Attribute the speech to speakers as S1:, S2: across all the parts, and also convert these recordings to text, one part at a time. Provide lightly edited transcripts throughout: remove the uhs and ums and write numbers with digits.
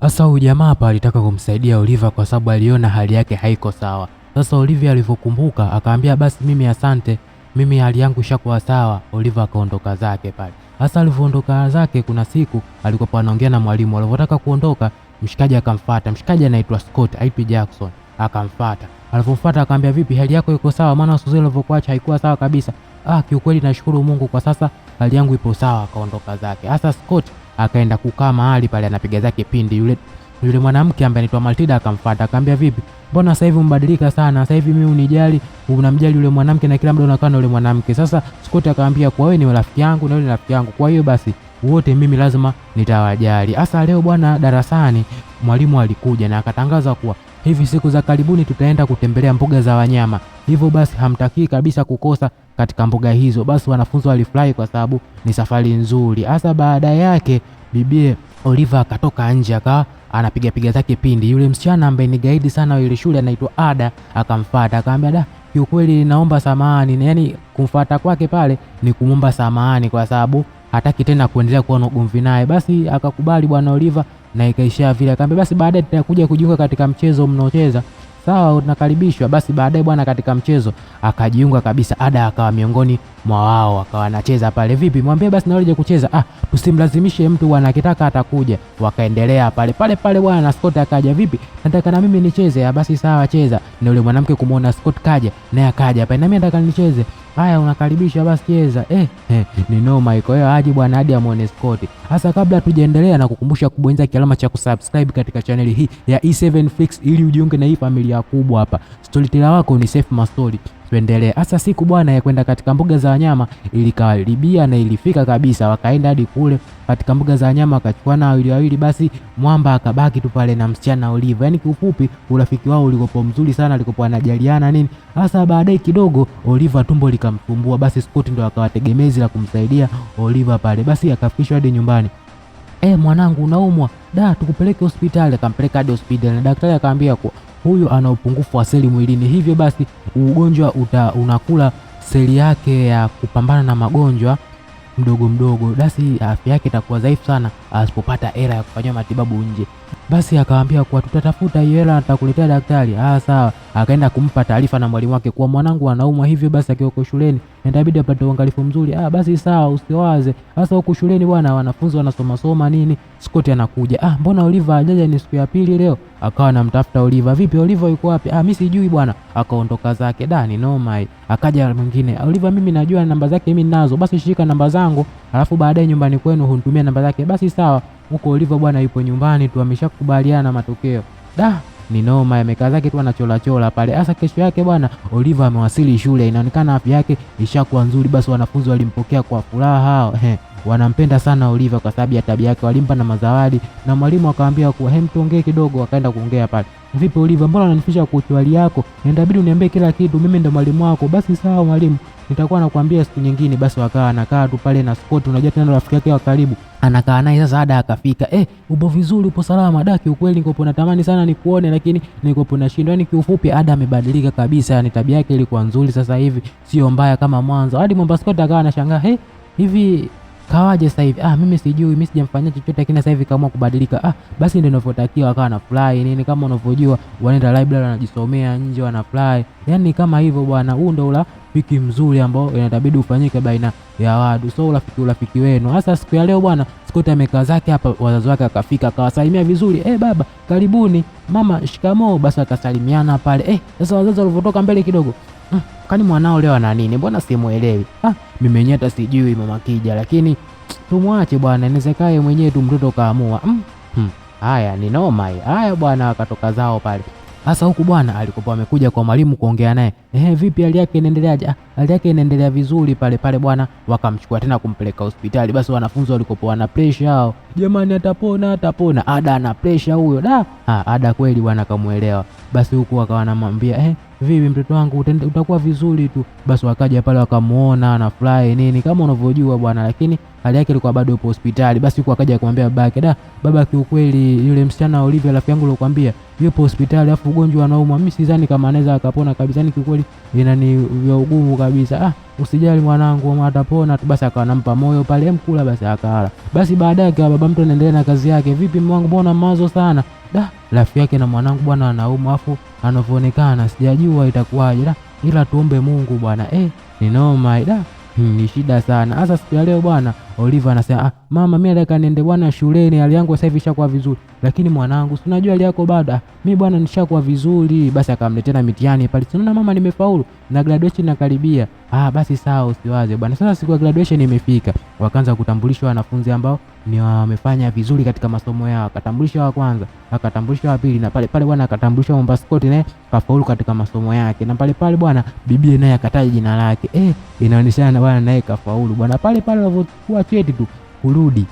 S1: Sasa huyu jamaa hapa alitaka kumsaidia Oliver kwa sababu aliona hali yake haiko sawa. Sasa Olivia alivyokumbuka akaambia, basi mimi asante, mimi hali yangu ishakuwa sawa. Oliver akaondoka zake pale. Sasa alivyoondoka zake, kuna siku alikuwa anaongea na mwalimu, alivyotaka kuondoka mshikaji akamfuata. Mshikaji anaitwa Scott, haitwi Jackson. Akamfuata. Alivyomfuata akamwambia, vipi hali yako iko sawa? Maana siku zile nilivyokuacha haikuwa sawa kabisa. Ah, kiukweli nashukuru Mungu kwa sasa hali yangu ipo sawa. Akaondoka zake. Sasa Scott akaenda kukaa mahali pale anapiga zake pindi. Yule mwanamke ambaye anaitwa Matilda akamfuata akamwambia, vipi, mbona sasa hivi umebadilika sana? Sasa hivi mimi unijali, unamjali yule mwanamke na kila muda unakaa na yule mwanamke. Sasa Scott akamwambia, kwa wewe ni rafiki yangu na yule ni rafiki yangu, kwa hiyo basi wote mimi lazima nitawajali. Sasa leo bwana, darasani mwalimu alikuja na akatangaza kuwa hivi siku za karibuni tutaenda kutembelea mbuga za wanyama, hivyo basi hamtakii kabisa kukosa katika mbuga hizo. Basi wanafunzi walifurahi kwa sababu ni safari nzuri. Hasa baada yake bibie Oliver akatoka nje akawa anapiga piga zake pindi. Yule msichana ambaye ni gaidi sana wa ile shule anaitwa Ada akamfuata akamwambia, da, kiukweli naomba samahani. Yaani kumfuata kwake pale ni kumwomba samahani kwa sababu hataki tena kuendelea kuwa na ugomvi naye. Basi akakubali bwana Oliver na ikaishia vile. Akamwambia basi baadaye tutakuja kujiunga katika mchezo mnaocheza. Sawa, unakaribishwa. Basi baadaye bwana, katika mchezo akajiunga kabisa. Ada akawa miongoni mwa wao, akawa anacheza pale. Vipi, mwambie basi na wewe kucheza. Ah, tusimlazimishe mtu bwana, akitaka atakuja. Wakaendelea pale pale pale bwana, na Scott akaja. Vipi, nataka na mimi nicheze. Ah, basi sawa, cheza. Na yule mwanamke kumuona Scott kaja, naye akaja pale, na mimi nataka nicheze. Haya, unakaribishwa basi cheza. Ni noma iko hiyo aje bwana hadi amuone Scott. Sasa kabla tujaendelea na kukumbusha kubonyeza kialama cha kusubscribe katika chaneli hii ya E7 Flix ili ujiunge na hii familia kubwa hapa. Storyteller wako ni Safe Mastori. Tuendelee. Sasa siku bwana ya kwenda katika mbuga za wanyama ilikaribia na ilifika kabisa, wakaenda hadi kule katika mbuga za wanyama wakachukuana wawili wawili, basi mwamba akabaki tu pale na msichana Oliver. Yaani kiufupi urafiki wao ulikuwa mzuri sana, alikuwa anajaliana nini. Sasa baadaye kidogo Oliver tumbo likamsumbua, basi Scott ndo akawa tegemezi la kumsaidia Oliver pale, basi akafikishwa hadi nyumbani. Mwanangu unaumwa, da, tukupeleke hospitali. Akampeleka hadi hospitali na daktari akaambia kuwa huyu ana upungufu wa seli mwilini, hivyo basi ugonjwa unakula seli yake ya kupambana na magonjwa mdogo mdogo, basi afya yake itakuwa dhaifu sana asipopata hela ya kufanyia matibabu nje. Basi akawaambia kuwa tutatafuta hiyo hela, nitakuletea daktari. Ah, sawa. Akaenda kumpa taarifa na mwalimu wake kuwa mwanangu anaumwa, hivyo basi akiwa huko shuleni inabidi apate uangalifu mzuri. Ah, basi sawa, usiwaze. Sasa huko shuleni bwana, wanafunzi wanasoma soma nini. Scott anakuja. Ah, mbona Oliver hajaja? Ni siku ya pili leo. Akawa anamtafuta Oliver. Vipi Oliver yuko wapi? Ah, mimi sijui bwana. Akaondoka zake. Da, ni noma hii. Akaja mwingine. Oliver mimi najua namba zake mimi ninazo. Basi shika namba zangu, alafu baadaye nyumbani kwenu hunitumia namba zake. Basi sawa. Huko Oliver bwana yupo nyumbani tu, ameshakubaliana na matokeo. Da, ni noma, amekaa zake tu anachola chola pale. Sasa kesho yake bwana Oliver amewasili shule, inaonekana afya yake ishakuwa nzuri. Basi wanafunzi walimpokea kwa furaha. Wanampenda sana Oliver kwa sababu ya tabia yake, walimpa na mazawadi na mwalimu akamwambia kuwa hem, tuongee kidogo. Akaenda kuongea pale. Vipi Oliver, mbona unanificha kuhusu hali yako? Inabidi uniambie kila kitu, mimi ndo mwalimu wako. Basi sawa mwalimu, nitakuwa nakwambia siku nyingine. Basi wakawa anakaa tu pale na Scott, unajua tena rafiki yake wa karibu, anakaa naye. Sasa Ada akafika, upo vizuri, upo salama? Da, kiukweli niko natamani sana nikuone, lakini niko nashindwa. Yani kiufupi Ada amebadilika kabisa, yani tabia yake ilikuwa nzuri, sasa hivi sio mbaya kama mwanzo. Hadi mwamba Scott akawa anashangaa, hivi kawaje sasa hivi? Ah, mimi sijui, mimi sijamfanyia chochote, lakini sasa hivi kaamua kubadilika. Ah, basi ndio inavyotakiwa. Akawa anafurahi nini, kama unavyojua wanaenda library wanajisomea nje, wanafurahi, yani kama hivyo bwana. Huu ndio urafiki mzuri ambao inabidi ufanyike baina ya watu, so urafiki wenu. Hasa siku ya leo bwana, Scott amekaa zake hapa, wazazi wake akafika, akawasalimia vizuri. Baba karibuni, mama shikamoo. Basi akasalimiana pale. Sasa wazazi walivyotoka mbele kidogo, kani mwanao leo ana nini? Mbona simuelewi? Ah, mimi mwenyewe hata sijui mama Kija, lakini tumwache bwana, inawezekana mwenyewe tu mtoto kaamua. Haya ni noma hii. Haya bwana, akatoka zao pale. Sasa huku bwana alikuwa amekuja kwa mwalimu kuongea naye. Vipi hali yake inaendeleaje? Ah, hali yake inaendelea vizuri pale pale bwana, wakamchukua tena kumpeleka hospitali. Basi wanafunzi walikopo wana pressure hao. Jamani, atapona atapona. Ada ana pressure huyo. Da, ah, Ada kweli bwana kamuelewa. Basi huku akawa anamwambia, vipi mtoto wangu utakuwa vizuri tu. Basi wakaja pale wakamuona anafurahi nini kama unavyojua bwana, lakini Hali yake ilikuwa bado yupo hospitali. Basi huko akaja kumwambia babake, da baba, kiukweli yule msichana Olivia rafiki yangu nilikwambia yupo hospitali, afu ugonjwa anaumwa, mimi sidhani kama anaweza akapona kabisa, yani kiukweli inani vya ugumu kabisa. Ah, usijali mwanangu, atapona tu. Basi akawa anampa moyo pale, mkula basi akala. Basi baadaye kwa baba mtu anaendelea na kazi yake. Vipi mwanangu, mbona mawazo sana? Da, rafiki yake na mwanangu bwana anaumwa, afu anavyoonekana sijajua itakuwaje, da ila tuombe Mungu bwana. Ni noma da. Ni shida sana. Sasa siku ya leo bwana Oliver anasema, ah, mama mimi nataka niende bwana shuleni, hali yangu sasa hivi ishakuwa vizuri. Lakini mwanangu, si unajua hali yako bado. Mimi bwana nishakuwa vizuri. Basi akamletea na mitihani pale. Si unaona mama nimefaulu na graduation nakaribia. Ah, basi sawa usiwaze bwana. Sasa siku ya graduation imefika. Wakaanza kutambulishwa wanafunzi ambao ni wamefanya vizuri katika masomo yao. Akatambulishwa wa kwanza, akatambulishwa wa pili, na pale pale bwana akatambulishwa Mwamba Scott naye kafaulu katika masomo yake. Na pale pale bwana bibie naye akataja jina lake. Inaonyeshana bwana naye kafaulu bwana. Pale pale walivyokuwa cheti tu kurudi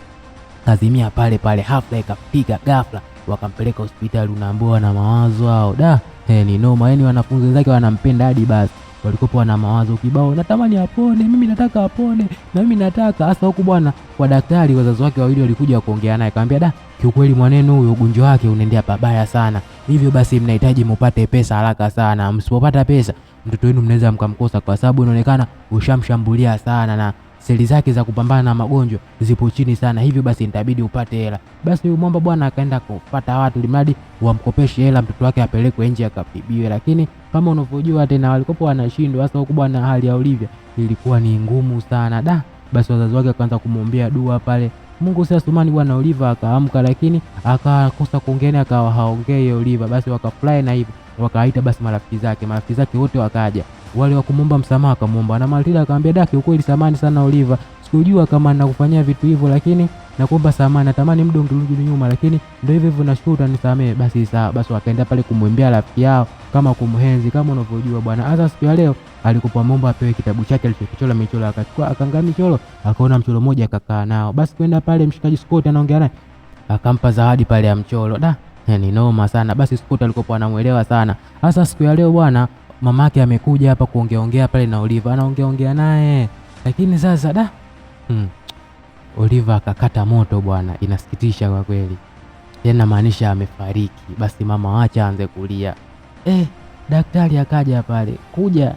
S1: kazimia pale pale, hafla ikapiga ghafla, wakampeleka hospitali. Unaambiwa na mawazo hao da, ni noma. Yani wanafunzi wenzake wanampenda hadi basi walikopo wana mawazo kibao, natamani apone, mimi nataka apone, na mimi nataka hasa. Huku bwana kwa daktari, wazazi wake wawili walikuja kuongea naye, akamwambia da, kiukweli mwanenu huyo ugonjwa wake unaendea pabaya sana, hivyo basi mnahitaji mupate pesa haraka sana. Msipopata pesa mtoto wenu mnaweza mkamkosa, kwa sababu inaonekana ushamshambulia sana na seli zake za kupambana na magonjwa zipo chini sana, hivyo basi nitabidi upate hela. Basi huyu mwamba bwana akaenda kupata watu limradi wamkopeshe hela mtoto wake apelekwe nje akatibiwe, lakini kama unavyojua tena walikopo wanashindwa. Sasa huku bwana hali ya Olivia ilikuwa ni ngumu sana da. Basi wazazi wake wakaanza kumwombea dua pale, Mungu si Asumani bwana. Oliva akaamka, lakini akakosa kuongea, akawa haongei Oliva. Basi wakafurahi na hivyo wakaita basi marafiki zake wote wakaja, wale wa kumwomba msamaha akamwomba, na Matilda akamwambia, daki ukweli, samahani sana Oliva, sikujua kama nakufanyia vitu hivyo, lakini nakuomba samahani, natamani muda ungerudi nyuma, lakini ndio hivyo hivyo, nashukuru utanisamehe. Basi sawa. Basi wakaenda pale kumwimbia rafiki yao kama kumhenzi, kama unavyojua bwana. Hasa siku ya leo alikupa momba apewe kitabu chake alichokichora michoro, akachukua akaangalia michoro, akaona mchoro mmoja akakaa nao. Basi kwenda pale mshikaji Scott anaongea naye, akampa zawadi pale ya mchoro. Da, ni noma sana. Basi Scott alikuwa anamuelewa sana. Hasa siku ya leo bwana, mamake amekuja hapa kuongeaongea pale na Oliver, anaongeaongea naye, lakini sasa da, Oliver akakata moto bwana, inasikitisha kwa kweli. Yaani namaanisha amefariki. Basi mama acha aanze kulia. Daktari akaja pale kuja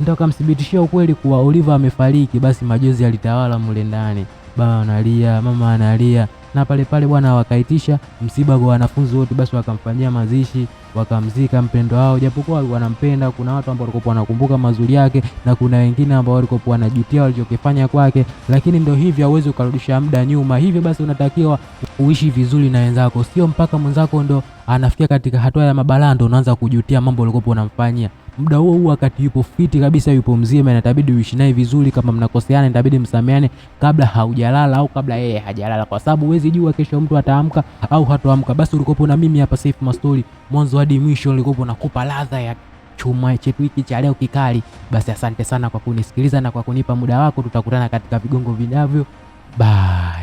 S1: ndo akamthibitishia ukweli kuwa Oliver amefariki. Basi majozi yalitawala mule ndani, baba analia, mama analia, na pale pale bwana wakaitisha msiba kwa wanafunzi wote. Basi wakamfanyia mazishi, wakamzika mpendo wao, japokuwa wanampenda. Kuna watu ambao walikuwa wanakumbuka mazuri yake na kuna wengine ambao walikuwa wanajutia walichokifanya kwake, lakini ndio hivyo, hauwezi ukarudisha muda nyuma. Hivyo basi unatakiwa uishi vizuri na wenzako, sio mpaka mwenzako ndo anafikia katika hatua ya mabalaa ndo unaanza kujutia mambo ulikokuwa unamfanyia. Muda huo huo wakati yupo fiti kabisa, yupo mzima, inabidi uishi naye vizuri. Kama mnakoseana, inabidi msameane kabla haujalala au kabla yeye hajalala, kwa sababu huwezi jua kesho mtu ataamka au hatoamka. Basi ulikopo na mimi hapa Seif Mastori mwanzo hadi mwisho, nilikopo nakupa ladha ya chuma chetu hiki cha leo kikali. Basi asante sana kwa kunisikiliza na kwa kunipa muda wako. Tutakutana katika vigongo vijavyo. Bye.